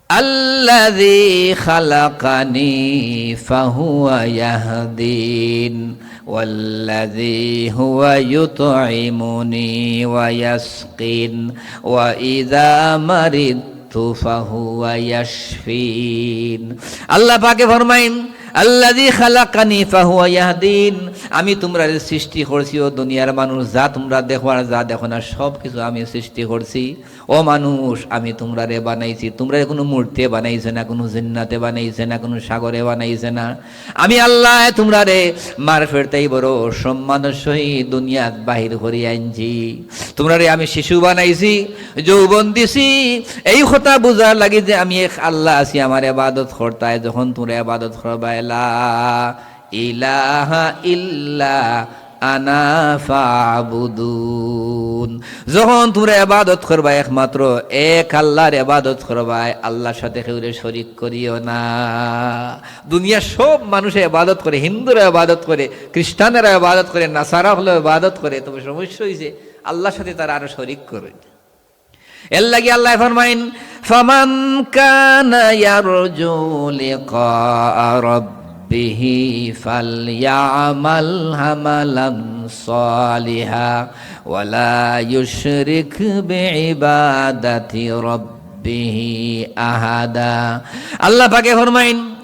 "আল্লাযী খালাকানী ফাহুয়া ইয়াহদিন, ওয়াল্লাযী হুয়া ইউতইমুনী ওয়া ইয়াসকিন, ওয়া ইযা মারিদতু ফাহুয়া ইয়াশফিন।" আল্লাহ পাকে ফরমাইন, "আল্লাযী খালাকানী ফাহুয়া ইয়াহদিন।" আমি তুমরারে সৃষ্টি করছি, ও দুনিয়ার মানুষ, যা তুমরা দেখো আর যা দেখো না, সব কিছু আমি সৃষ্টি করছি। ও মানুষ, আমি তুমরারে বানাইছি, তুমরারে কুনু মূর্তিয়ে বানাইছে না, কুনু জিন্নাতে বানাইছে না, কুনু সাগরে বানাইছে না। আমি আল্লায় তুমরারে মার পেট থাকি বড় সম্মানর সহিত দুনিয়াত বাহির করি আনছি। তুমরারে আমি শিশু বানাইছি, যৌবন দিছি, এই কথা বুঝার লাগি যে আমি এক আল্লাহ আছি, আমার ইবাদত করতায়। যখন তুমরা ইবাদত করবায়, লা ইলাহা ইল্লা আনা ফাবুদুন। যখন তুমরা ইবাদত করবায় একমাত্র এক আল্লাহর ইবাদত করবায়, আল্লাহর সাথে কেউরে শরিক করিও না। দুনিয়ার সব মানুষে ইবাদত করে, হিন্দুরা ইবাদত করে, খ্রিস্টানেরা ইবাদত করে, নাসারা অকলে ইবাদত করে, তবে সমস্যা অইছে আল্লাহর সাথে তারা আরো শরিক করে। এর লাগি আল্লায় ফরমাইন, "ফামান কানা ইয়ারজু লিকা রাব্বিহি ফালইয়ামাল আমালান সালিহা ওয়ালা ইউশরিক বিইবাদাতি রাব্বিহি আহাদা।" আল্লাহ পাকে ফরমাইন,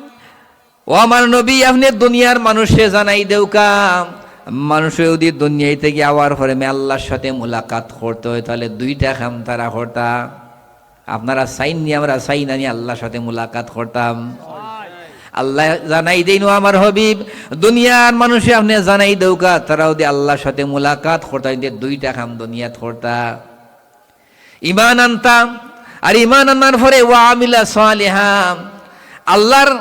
ও আমার নবী, আপনে দুনিয়ার মানুষরে জানাই দেউক্কা, মানুষে যদি দুনিয়াইত গিয়া আওয়ার পরে আমি আল্লাহর সাথে মুলাকাত করতে অয়, তাইলে দুইটা কাম তারা করতা। আপনারা চাইন নি, আমরা চাই না নি আল্লাহর সাথে মুলাকাত করতাম? আল্লায় জানাই দেইন, ও আমার হাবিব, দুনিয়ার মানুষে আপনে জানাই দেউক্কা, তারা যদি আল্লাহর সাথে মুলাকাত করতা, তাইলে দুইটা কাম দুনিয়াত করতা। ঈমান আনতা, আর ঈমান আনার পরে ওয়া আমিলা সালিহা, আল্লাহর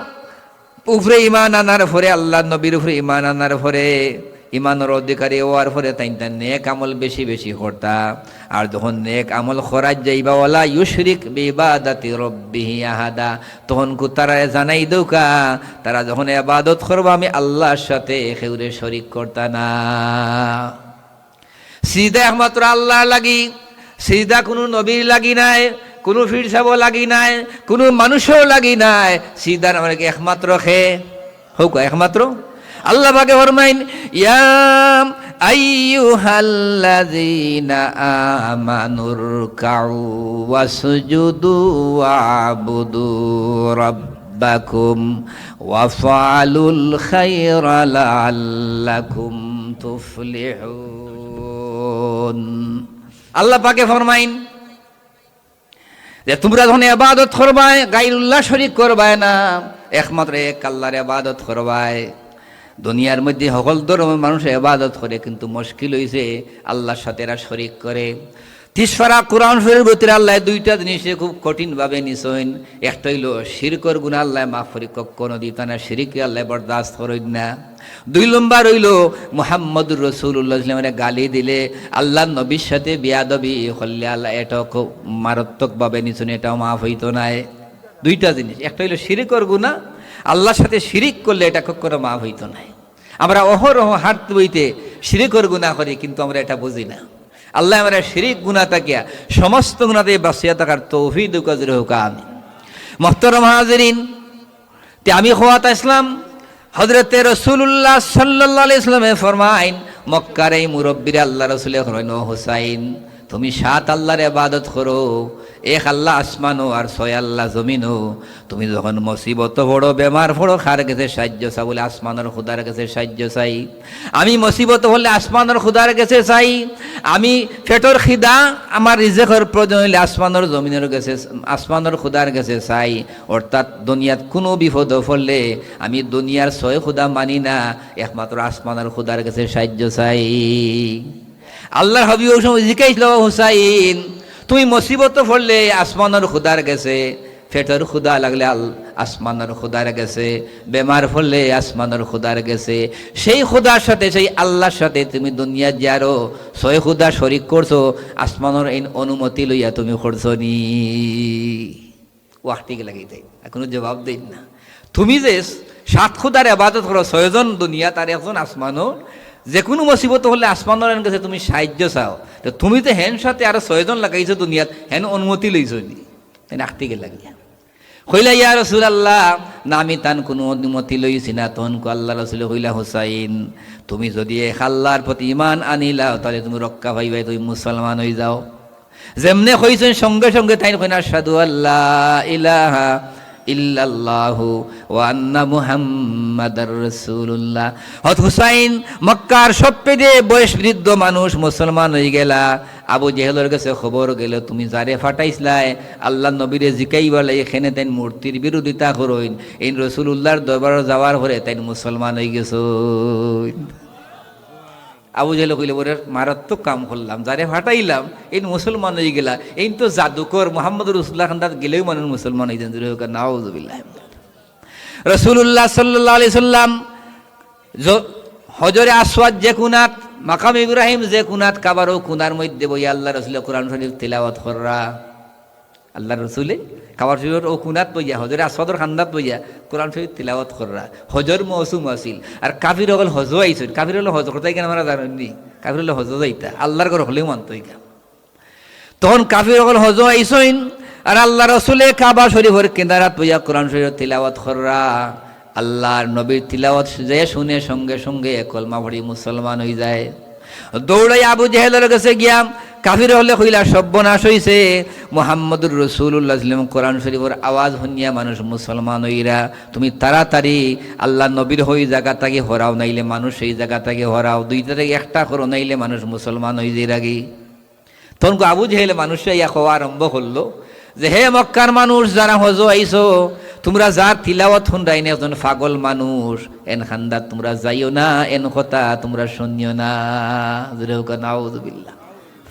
উপরে ঈমান আনার পরে, আল্লাহর নবীর উপরে ঈমান আনার পরে, ঈমানর অধিকারী অওয়ার পরে তাইন তাইন নেক আমল বেশি বেশি করতা। আর যখন নেক আমল করাত যাইবা, ওয়ালা ইউশরিক বিইবাদাতি রাব্বিহি আহাদা, তখন কু তারারে জানাই দেউক্কা, তারা যখন ইবাদত করবা, আমি আল্লাহর সাথে কেউরে শরিক করতা না। সিজদা একমাত্র আল্লাহর লাগি, সিজদা কুনু নবীর লাগি নায়, কুনু পীর সাবর লাগি নায়, কুনু মানুষর লাগি নায়। সিজদার মালিক একমাত্র কে? কউক্কা, একমাত্র আল্লাহ পাকে ফরমাইন, "ইয়া আইয়ুহাল্লাযীনা আমানুরকাউ ওয়াসজুদু ওয়াবুদু রাব্বাকুম ওয়াফআলুল খায়রা লাআল্লাকুম তুফলিহুন।" আল্লাহ পাকে ফরমাইন, যে তুমরা যখন এবাদত করবায়, গাইরুল্লাহ শরিক করবায় না, একমাত্র এক আল্লাহর এবাদত করবায়। দুনিয়ার মধ্যে হকল ধর্মর মানুষ এবাদত করে, কিন্তু মুশকিল অইছে আল্লাহর সাথে এরা শরিক করে। তিরিশ পারা কোরআন শরিফর ভিতরে আল্লায় দুইটা জিনিসরে খুব কঠিনভাবে নিছইন। একটা অইলো শিরকর গুনা আল্লায় মাফ করি কখনো দিতা না, শিরিকরে আল্লায় বরদাস্ত করইন না। দুই নম্বর অইলো মুহাম্মদুর রাসূলুল্লাহ সাল্লাল্লাহু আলাইহি ওয়াসাল্লামরে গালি দিলে, আল্লাহর নবীর সাথে বেয়াদবি করলে আল্লায় এটাও খুব মারাত্মকভাবে নিছইন, এটাও মাফ অইতো নায়। দুইটা জিনিস, একটা অইলো শিরিকর গুনা, আল্লাহর সাথে শিরিক করলে এটা কখনো মাফ অইতো নায়। আমরা অহরহ হাত বইতে শিরিকর গুনা করি, কিন্তু আমরা এটা বুঝি না। আল্লায় আমরা শিরিক গুনা থাকিয়া সমস্ত গুনা থাকি বাঁচিয়া থাকার তৌফিক দেউক্কা, জোরে কউক্কা আমিন। মোহতরম হাজিরিন, তে আমি কওয়াত আছলাম, হযরতে রাসূলুল্লাহ সাল্লাল্লাহু আলাইহি ওয়াসাল্লামে ফরমাইন, মক্কার এই মুরব্বিরে আল্লাহর রাসূলে কইন, "ও হুসাইন, তুমি সাত আল্লাহর ইবাদত করো, এক আল্লাহ আসমানো আর ছয় আল্লাহ জমিনো। তুমি যখন মুসিবতো পড়ো, বেমার পড়ো, কার গেছে সাহায্য চাও?" বলে, "আসমানর খুদার গেছে সাহায্য চাই। আমি মুসিবতো পড়লে আসমানর খুদার গেছে চাই, আমি পেটর খিদা, আমার রিজিকর প্রয়োজন অইলে আসমানর জমিনর গেছে, আসমানর খুদার গেছে চাই।" অর্থাৎ দুনিয়াত কুনু বিপদো পড়লে আমি দুনিয়ার ছয় খুদা মানি না, একমাত্র আসমানর খুদার গেছে সাহায্য চাই। আল্লাহর হাবিব ওই সময় জিকাইছলা, "ও হুসাইন, তুমি মুসিবতো পড়লে আসমানর খুদার গেছে, পেটর খুদা লাগলে আল-, আসমানর খুদার গেছে, বেমার পড়লে আসমানর খুদার গেছে, সেই খুদার সাথে, সেই আল্লাহর সাথে তুমি দুনিয়াত যে আরো ছয় খুদা শরিক করছো, আসমানর এই অনুমতি লইয়া তুমি করছো নি?" ওয়াহটি গেলা গিয়া তাইন, আর কুনু জবাব দেইন না। তুমি যে সাত খুদার ইবাদত করো, ছয়জন দুনিয়াত আর একজন আসমানো, যে কুনু মুসিবতো পড়লে আসমানর এন গেছে তুমি সাহায্য চাও, তে তুমি যে হেন সাথে আরো ছয়জন লাগাইছো দুনিয়াত, হেন অনুমতি লইছো নি? তাইন আখটি গেলা গিয়া। কইলা, "ইয়া রাসূলুল্লাহ, না, আমি তান কুনু অনুমতি লইছি না।" তখন কো আল্লাহর রাসূলে কইলা, "হুসাইন, তুমি যুদি এক আল্লাহর প্রতি ঈমান আনিলাও, তাইলে তুমি রক্ষা পাইবায়, তুমি মুসলমান অইযাও।" যেমনে কইছইন, সঙ্গে সঙ্গে তাইন কইন, "আশহাদু আল্লা ইলাহা ইল্লাল্লাহু ওয়া আন্না মুহাম্মাদার রাসূলুল্লাহ।" হযরত হুসাইন, মক্কার সবচেয়ে বয়স বৃদ্ধ মানুষ, মুসলমান অইগেলা। আবু জেহেলর গেছে খবর গেলো, "তুমি যারে পাঠাইছলায় আল্লাহর নবীরে জিকাইবার লাগি, কেনে তাইন মূর্তির বিরোধিতা করইন, এইন রাসূলুল্লাহর দরবারো যাওয়ার পরে তাইন মুসলমান অইগেছইন।" আবু জেহেলে কইলো, "বড় মারাত্মক কাম করলাম, যারে পাঠাইলাম, এইন মুসলমান অইগেলা, এইন তো জাদুকর, মুহাম্মদুর রাসূলুল্লাহর কান্দাত গেলেউ মানুষ মুসলমান অইযাইন।" জোরে কউক্কা, নাউজুবিল্লাহ। রাসূলুল্লাহ সাল্লাল্লাহু আলাইহি ওয়াসাল্লাম জ-, হজরে আসওয়াদ যে কুনাত, মাকাম ইব্রাহিম যে কুনাত, কাবার অউ কুনার মধ্যে বইয়া আল্লাহর রাসূলে কোরআন শরিফ তিলাওয়াত কররা। আল্লাহর রাসূলে কাবার শরিফর অউ কুনাত বইয়া, হজরে আসওয়াদর কান্দাত বইয়া কোরআন শরিফ তিলাওয়াত কররা। হজর মৌসুম আছিল, আর কাফির অকল হজো আইছইন। কাফির অকলে হজ করতা কিখান আপনারা জানইন নি? কাফির অকলে হজো যাইতা, আল্লাহর ঘর অকলেউ মানতো ইখান। তখন কাফির অকল হজো আইছইন, আর আল্লাহর রাসূলে কাবা শরিফর কিনারাত বইয়া কোরআন শরিফ তিলাওয়াত কররা। আল্লাহর নবীর তিলাওয়াত যে শুনে, সঙ্গে সঙ্গে কলমা পড়ি মুসলমান অইযায়। দৌড়াইয়া আবু জেহেলর গেছে গিয়া কাফির অকলে কইলা, "সর্বনাশ অইছে, মুহাম্মদুর রাসূলুল্লাহ সাল্লাল্লাহু আলাইহি ওয়াসাল্লাম কোরআন শরিফর আওয়াজ হুনিয়া মানুষ মুসলমান অইরা। তুমি তাড়াতাড়ি আল্লাহর নবীরে অউ জাগা থাকি হরাও, নাইলে মানুষ সেই জাগা থাকি হরাও, দুইটা থাকি একটা করো, নাইলে মানুষ মুসলমান অইযাইরাগি।" তখন গো আবু জেহেলে মানুষরে আইয়া কওয়া আরম্ভ করলো যে, "হে মক্কার মানুষ, যারা হজো আইছো, তুমরা যার তিলাওয়াত হুনরায়, ইন একজন পাগল মানুষ, এন কান্দাত তুমরা যাইও না, এন কথা তুমরা শুনিও না।" জোরে কউক্কা, নাউজুবিল্লাহ।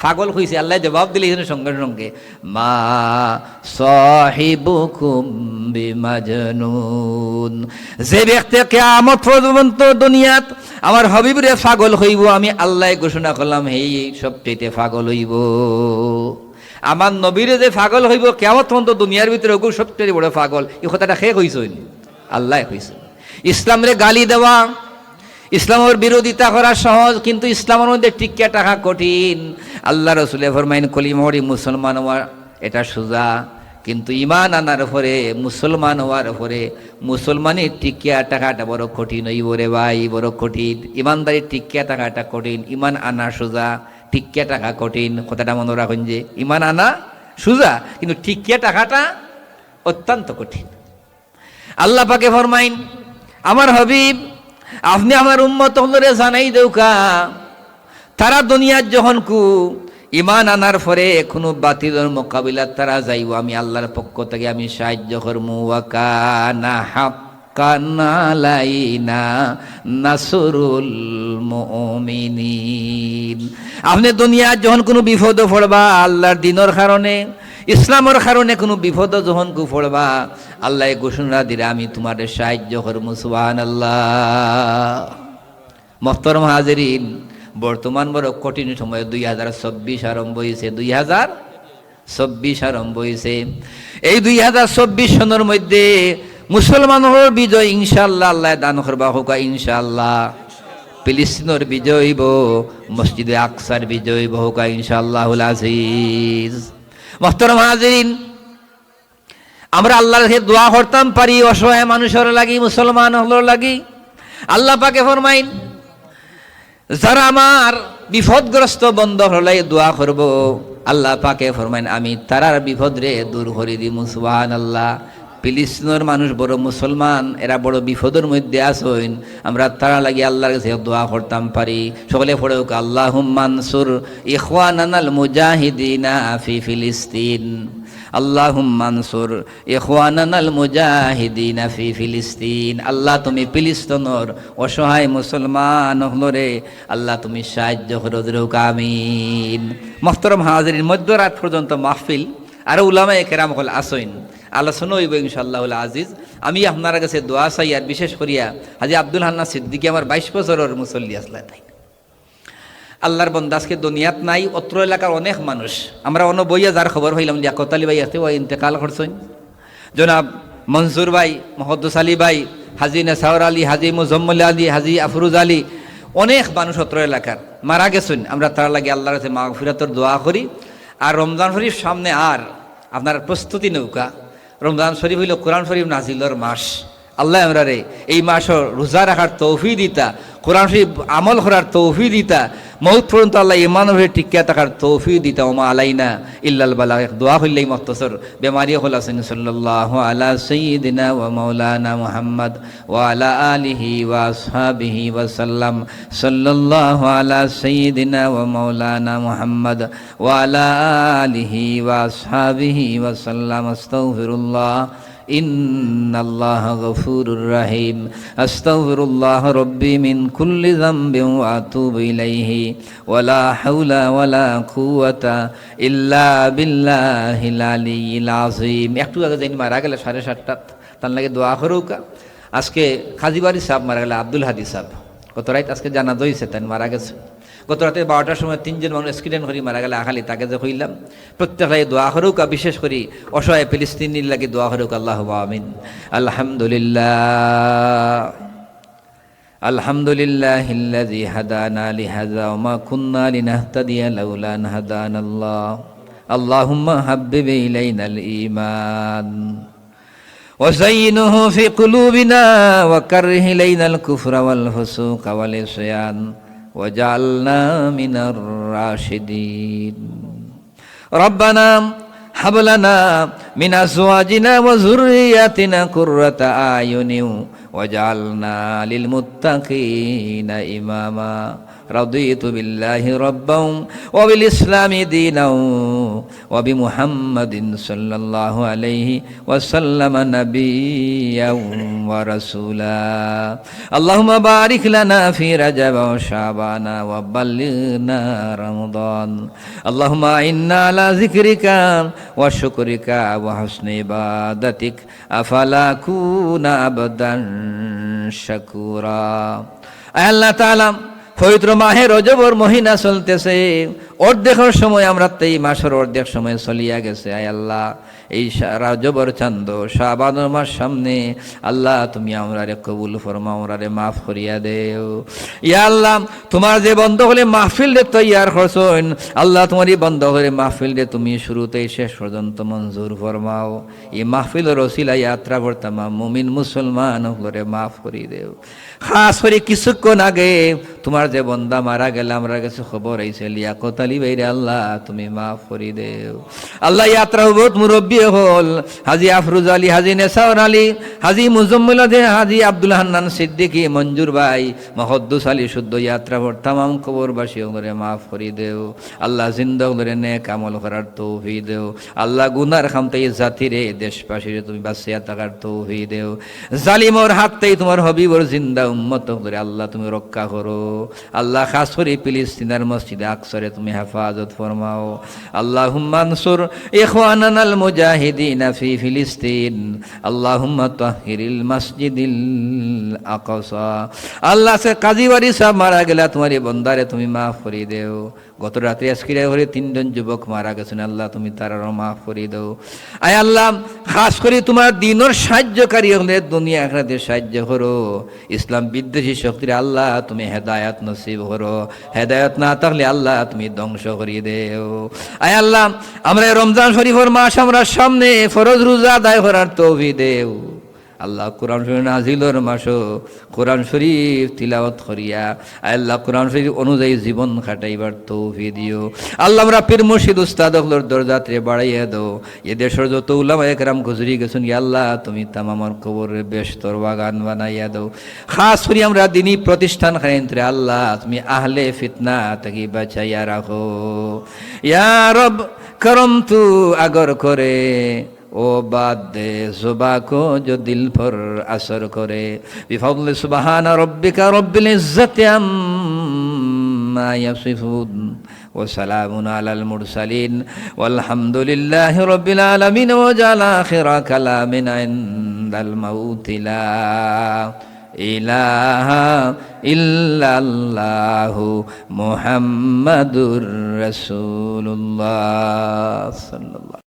পাগল কইছে, আল্লায় জবাব দিলা ইখানো সঙ্গে সঙ্গে, "মা সাহিবুকুম বিমাজনুন।" যে ব্যক্তি কিয়ামত পর্যন্ত দুনিয়াত আমার হাবিবরে পাগল কইবো, আমি আল্লায় ঘোষণা করলাম, হেই সবচাইতে পাগল অইবো। আমার নবীরে যে পাগল কইবো, কিয়ামত পর্যন্ত দুনিয়ার ভিতরে অগু সবচাইতে বড় পাগল। ই কথাটা কে কইছইন? আল্লায় কইছইন। ইসলামরে গালি দেওয়া, ইসলামর বিরোধিতা করা সহজ, কিন্তু ইসলামর মধ্যে টিকিয়া থাকা কঠিন। আল্লাহর রাসূলে ফরমাইন, কলিমা পড়ি মুসলমান অওয়া এটা সুজা, কিন্তু ইমান আনার পরে, মুসলমান অওয়ার পরে মুসলমানি টিকিয়া থাকাটা বড় কঠিন অইবো রে ভাই, বড় কঠিন। ইমানদারি টিকিয়া থাকাটা কঠিন, ইমান আনা সুজা, টিকিয়া থাকা কঠিন। কথাটা মনো রাখইন যে ইমান আনা সুজা, কিন্তু টিকিয়া থাকাটা অত্যন্ত কঠিন। আল্লাহ পাকে ফরমাইন, "আমার হাবিব, আপনে আমার উম্মত অকলরে জানাই দেউক্কা, তারা দুনিয়াত যখন কু ইমান আনার পরে কুনু বাতিলর মোকাবিলাত তারা যাইবো, আমি আল্লাহর পক্ষ থাকি আমি সাহায্য করমু। ওয়া কানা হাক্কান আলাইনা নাসরুল মুমিনিন। আপনে দুনিয়াত যখন কুনু বিপদো পড়বা, আল্লাহর দ্বীনর কারণে, ইসলামর কারণে কুনু বিপদো যখন কু পড়বা, আল্লায় ঘোষণা দিরা, আমি তুমারে সাহায্য করমু। সুবহানাল্লাহ। মোহতরম হাজিরিন, বর্তমান বড় কঠিন সময়, দুই হাজার চব্বিশ আরম্ভ অইছে, দুই হাজার চব্বিশ আরম্ভ অইছে। এই দুই হাজার চব্বিশ সনর মধ্যে মুসলমানর বিজয় ইনশাআল্লাহ আল্লায় দান করবা, কউক্কা ইনশাআল্লাহ। ফিলিস্তিনর বিজয় অইবো, মসজিদে আকসার বিজয় অইবো, কউক্কা ইনশাআল্লাহুল আজিজ। মোহতরম হাজিরিন, আমরা আল্লাহর কাছে দোয়া করতাম পারি অসহায় মানুষর লাগি, মুসলমান অকলর লাগি। আল্লাহ পাকে ফরমাইন, যারা আমার বিপদগ্রস্ত বন্দা অকলর লাগি দোয়া করবো, আল্লাহ পাকে ফরমাইন, আমি তারার বিপদরে দূর করি দিমু। সুবহানাল্লাহ। ফিলিস্তিনর মানুষ বড় মুসলমান, এরা বড় বিপদর মধ্যে আছইন, আমরা তারার লাগি আল্লাহর কাছে দোয়া করতাম পারি। সকলে পড়উক্কা, আল্লাহুম্মা আনসুর ইখওয়ানানাল মুজাহিদিনা ফি ফিলিস্তিন। আল্লাহুম্মা আনসুর ইখওয়ানানাল মুজাহিদিনা ফি ফিলিস্তিন। আল্লাহ, তুমি ফিলিস্তিনর অসহায় মুসলমান অকলরে আল্লাহ তুমি সাহায্য করো, জোরে কউক্কা আমিন। মোহতরম হাজিরিন, মধ্যরাত পর্যন্ত মাহফিল, আরো উলামায়ে কেরাম অকল আছইন, আলোচনা অইবো ইনশাআল্লাহুল আজিজ। আমি আপনারার কাছে দোয়া চাই, আর বিশেষ করিয়া হাজী আব্দুল হান্নান সিদ্দিকী আমার বাইশ বছরর মুসল্লি আছলা তাইন। আল্লাহর বন্দা আজকে দুনিয়াত নাই, অত্র এলাকার অনেক মানুষ। আমরা অনো বইয়া যার খবর পাইলাম, লিয়াকত আলী ভাই আছলা, অউ ইন্তেকাল করছইন। জনাব মনসুর ভাই, মুহাদ্দিস আলী ভাই, হাজী নেসাউর আলী, হাজী মুজম্মল আলী, হাজী আফরুজ আলী, অনেক মানুষ অত্র এলাকার মারা গেছইন। আমরা তারার লাগি আল্লাহর কাছে মাগফিরাতর দোয়া করি। আর রমজান শরীফ সামনে, আর আপনার প্রস্তুতি নেউক্কা। রমজান শরীফ অইলো কোরআন শরীফ নাজিলর মাস। আল্লায় আমরারে এই মাসর রোজা রাখার তৌফিক দিতা, কোরআন শরীফ আমল করার তৌফিক দিতা, মউত পর্যন্ত আল্লায় ইমানর উপরে টিকিয়া থাকার তৌফিক দিতা। ওমা আলাইনা ইল্লাল বালাগ। এক দোয়া কইলাই মখতসর, বেমারি অকল আছইন। সাল্লাল্লাহু আলা সাইয়্যিদিনা ওয়া মাওলানা মুহাম্মদ ওয়া আলা আলিহি ওয়া আসহাবিহি ওয়া সাল্লাম। সাল্লাল্লাহু আলা সাইয়্যিদিনা ওয়া মাওলানা মুহাম্মদ ওয়া আলা আলিহি ওয়া আসহাবিহি ওয়া সাল্লাম। আস্তাগফিরুল্লাহ। إن الله غفور رحيم. أستغفر الله ربي من كل ذنب وأتوب إليه. ولا حول ولا قوة إلا بالله العلي العظيم. একটু আগে যেইন মারা গেলা সাড়ে সাতটাত, তান লাগি দোয়া করউক্কা। আজকে কাজীবাড়ি সাব মারা গেলা, আব্দুল হাদী সাব। গত রাইত আজকে জানাজা অইছে, তাইন মারা গেছে। গত রাতে বারোটার সময় তিনজন মানুষ accident করি মারা গেলা, আখালি তাকে যে কইলাম, প্রত্যেক লাগি দোয়া করউক্কা, বিশেষ করি অসহায় ফিলিস্তিনির লাগি দোয়া করউক্কা, আল্লাহুম্মা আমিন। আলহামদুলিল্লাহ। الحمد لله الذي هدانا لهذا وما كنا لنهتدي لولا أن هدانا الله. اللهم حبب إلينا الإيمان وزينه في قلوبنا وكره إلينا الكفر والفسوق والعصيان واجعلنا من الراشدين. ربنا هب لنا من أزواجنا وذرياتنا قرة أعين واجعلنا للمتقين إماما. رضيت بالله ربا وبالإسلام دينا وبمحمد صلى الله عليه وسلم نبيا ورسولا. اللهم بارك لنا في رجب وشعبان وبلغنا رمضان. اللهم أعنا على ذكرك وشكرك وحسن عبادتك. أفلا أكون عبدا شكورا. আয় আল্লাহ তাআলা, পবিত্র মাহে রজবর মহিনা চলতেছে, অর্ধেকর সময়, আমরার তো এই মাসর অর্ধেক সময় চলিয়া গেছে। আয় আল্লাহ, এই শা-, রজবর চান্দ, শাবানর মাস সামনে, আল্লাহ তুমি আমরারে কবুল ফরমাও, আমরারে মাফ করিয়া দেও। ইয়া আল্লাহ, তুমার যে বন্দা অকলে মাহফিলরে তৈয়ার করছইন, আল্লাহ তুমার এই বন্দা অকলর মাহফিলরে তুমি শুরু থাকি শেষ পর্যন্ত মঞ্জুর ফরমাও। এই মাহফিলর উসিলায় আত্রা পড়তাম মুমিন মুসলমান অকলরে মাফ করি দেও। খাস করি কিছুক্ষণ আগে তুমার যে বন্দা মারা গেলা, আমরার গেছে খবর আইছে, লিয়াকত আলী ভাইরে আল্লাহ তুমি মাফ করি দেও। আল্লাহ, ইয়াত্রা বহুত মুরব্বী অকল, হাজী আফরোজ আলী, হাজী নেছার আলী, হাজী মুজম্মিল হক, হাজী আব্দুল হান্নান সিদ্দিকী, মঞ্জুর ভাই, মহদ্দুস আলী শুদ্ধ, ইয়াত্রা পথর তামাম কবরবাসী অকলরে মাফ করি দেও। আল্লাহ, জিন্দা অকলরে নেক আমল করার তৌফিক দেও। আল্লাহ, গুনার কাম থাকি জাতিরে, দেশবাসীরে তুমি বাঁচিয়া থাকার তৌফিক দেও। জালিমর হাত থাকি তুমার হাবিবর জিন্দা উম্মত অকলরে আল্লাহ তুমি রক্ষা করো। আল্লাহ, খাছ করি ফিলিস্তিনর মসজিদে আকসারে তুমি হেফাজত ফরমাও। আল্লাহুম্মা আনসুর ইখওয়ানানাল মুজাহিদিনা ফি ফিলিস্তিন। আল্লাহুম্মা তাহহিরিল মাসজিদিল আকসা। আল্লাহ, আজকে কাজী ওয়ারি সাব মারা গেলা, তুমার ই বন্দারে তুমি মাফ করি দেও। গত রাত্রে আজকে রাত্রে তিনজন যুবক মারা গেছইন, আল্লাহ তুমি তারারও মাফ করি দেও। আয় আল্লাহ, খাছ করি তুমার দ্বীনর সাহায্যকারী অকলরে দুনিয়া আখিরাতে সাহায্য করো। ইসলাম বিদ্বেষী শক্তিরে আল্লাহ তুমি হেদায়াত নসিব করো, হেদায়াত না থাকলে আল্লাহ তুমি ধ্বংস করি দেও। আয় আল্লাহ, আমরা এই রমজান শরীফর মাস আমরার সামনে, ফরজ রোজা আদায় করার তৌফিক দেও। আল্লাহ, কোরআন শরীফ নাজিলর মাসো কোরআন শরীফ তিলাওয়াত করিয়া, আয় আল্লাহ, কোরআন শরীফ অনুযায়ী জীবন কাটাইবার তৌফিক দিও। আল্লাহ, আমরার পীর মুর্শিদ উস্তাদ অকলর দরজাতরে বাড়াইয়া দেও। এ দেশর যত উলামায়ে কেরাম গুজরি গেছইন, ইয়া আল্লাহ, তুমি তামামর কবররে বেহেস্তর বাগান বানাইয়া দেও। খাছ করি আমরার দ্বীনি প্রতিষ্ঠান খানিন্তরে আল্লাহ, তুমি আহলে ফিতনা থাকি বাঁচাইয়া রাখো। ইয়া রব, করম তু আগর করে, ও বাদ দে জুবা কো জো দিল পর আসর করে। বিফাদলি সুবহানা রব্বিকা রব্বিল ইজ্জাতি আম্মা ইয়াসিফুন। وسلام على المرسلين والحمد لله رب العالمين. واجعل آخر كلامنا عند الموت لا إله إلا الله محمد رسول الله صلى الله.